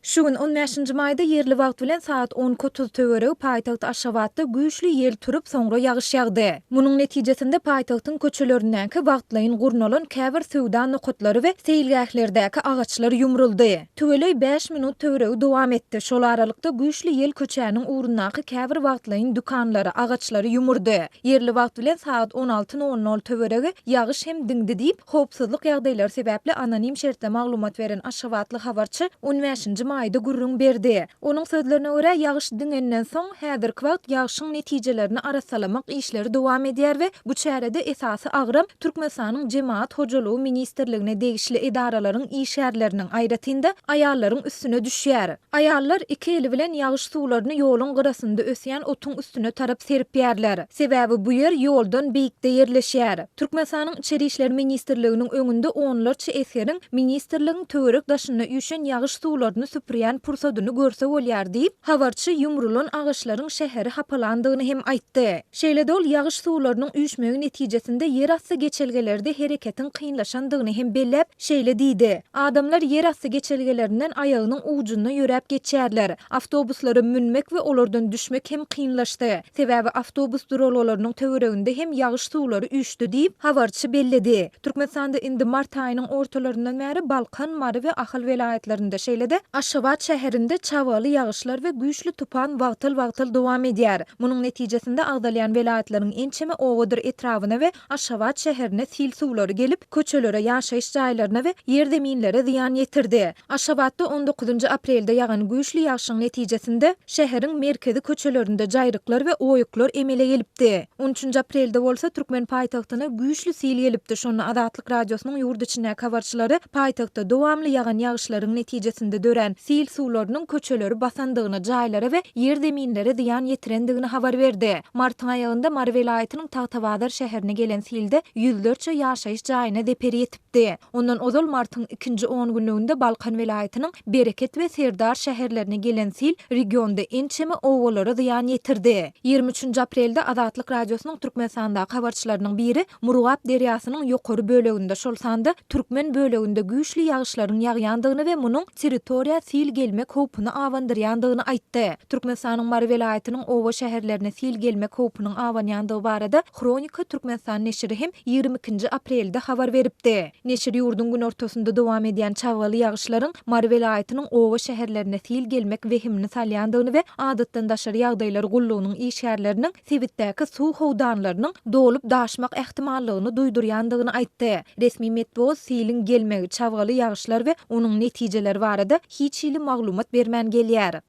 Şu gün, on bäşinji maýda ýerli wagt bilen sagat 12:30 töweregi paýtagt Aşgabatda güýçli ýel turup, soňra ýagyş ýagdy. Munuň netijesinde paýtagtyň köçelerindäki wagtlaýyn gurnalan käbir söwda nokatlary we seýilgählerdäki agaçlar ýumruldy. Tüweleý bäş minut töweregi dowam etdi. Şol aralykda güýçli ýel köçäniň ugrundaky käbir wagtlaýyn dükanlary, agaçlary ýumurdy. Ýerli wagt bilen sagat 16 nol nol töweregi ýagyş hem diňdi diýip, howpsuzlyk ýagdaýlary sebäpli anonim şertde maglumat beren aşgabatly habarçy on bäşinji maýda gürrüň berdi. Onuň sözlerine görä, ýagyş diňenden soň, häzirki wagt ýagşyň netijelerini arassalamak işleri dowam edýär we bu çärede esasy agram Türkmenistanyň Jemagat hojalygy ministrligine degişli edaralaryň işgärleriniň, aýratyn-da, aýallaryň üstüne düşýär. Aýallar iki eli bilen ýagyş suwlaryny ýoluň gyrasynda ösýän otuň üstüne tarap serpýärler. Sebäbi bu ýer ýoldan beýikde ýerleşýär. Türkmenistanyň Içeri işler ministrliginiň öňünde onlarça esgeriň ministrligiň töwerek-daşynda üýşen ýagyş suwlaryny süpürýän pursadyny görse bolýar diýip, habarçy ýumrulan agaçlaryň şäheri hapalandygyny hem aýtdy. Şeýle-de ol ýagyş suwlarynyň üýşmegi netijesinde ýerasty geçelgelerde hereketiň kynlaşandygyny hem belläp, şeýle diýdi, Adamlar ýerasty geçelgelerinden aýagynyň ujunda ýöräp geçýärler. Awtobuslara münmek we olardan düşmek hem kynlaşdy. Sebäbi awtobus duralgalarynyň töwereginde hem ýagyş suwlary üýşdi diýip, habarçy belledi. Türkmenistanda indi mart aýynyň ortalaryndan bäri Balkan, Mary we Ahal welaýatlarynda, şeýle-de Aşgabat şäherinde çabgaly ýagyşlar we güýçli tupan wagtal-wagtal dowam edýär. Munuň netijesinde agzalýan welaýatlaryň ençeme obadyr etrabyna we Aşgabat şäherine sil suwlary gelip, köçelere, ýaşaýyş jaýlaryna we ýerzeminlere zyýan ýetirdi. Aşgabatda on dokuzynjy aprelde ýagan güýçli ýagşyň netijesinde, şäheriň merkezi köçelerinde jaýryklar we oýuklar emele gelipdi. On üçünji aprelde bolsa türkmen paýtagtyna güýçli sil gelipdi, şonda Azatlyk Radiosynyň ýurt içindäki habarçylary paýtagtda dowamly ýagan ýagyşlaryň netijesinde dörän sil suwlarynyň köçeleri basandygyny, jaýlara we ýerzeminlere zyýan ýetirendigini habar berdi. Martyň aýagynda Mary welaýatynyň Tagtabazar şäherine gelen silde ýüzlerçe ýaşaýyş jaýyna zeper ýetipdi. Ondan ozal martyň ikinji on günlüginde Balkan welaýatynyň Bereket we Serdar şäherlerine gelen sil regionda ençeme obalara zyýan ýetirdi. 23 nji aprelde Azatlyk Radiosynyň Türkmenistandaky habarçylarynyň biri Murgap derýasynyň ýokary böleginde, şol sanda türkmen böleginde güýçli ýagyşlaryň ýagýandygyny we munuň territoriýa sil gelmek howpuny abandyrýandygyny aýtdy. Türkmenistanyň Mary welaýatynyň oba-şäherlerine sil gelmek howpunyň abanýandygy barada Hronika Türkmenistan neşiri hem 22 nji aprelde habar beripdi. Neşir ýurduň günortasynda dowam edýän çabgaly ýagyşlaryň Mary welaýatynyň oba-şäherlerine sil gelmek wehimini salýandygyny we Adatdan daşary ýagdaýlar gullugynyň işgärleriniň sebitdäki suw howdanlarynyň dolup-daşmak ähtimallygyny duýdurýandygyny aýtdy. Resmi metbugat siliň gelmegi, çabgaly ýagyşlar we onuň netijeleri barada hiç hili maglumat bermän gelýär.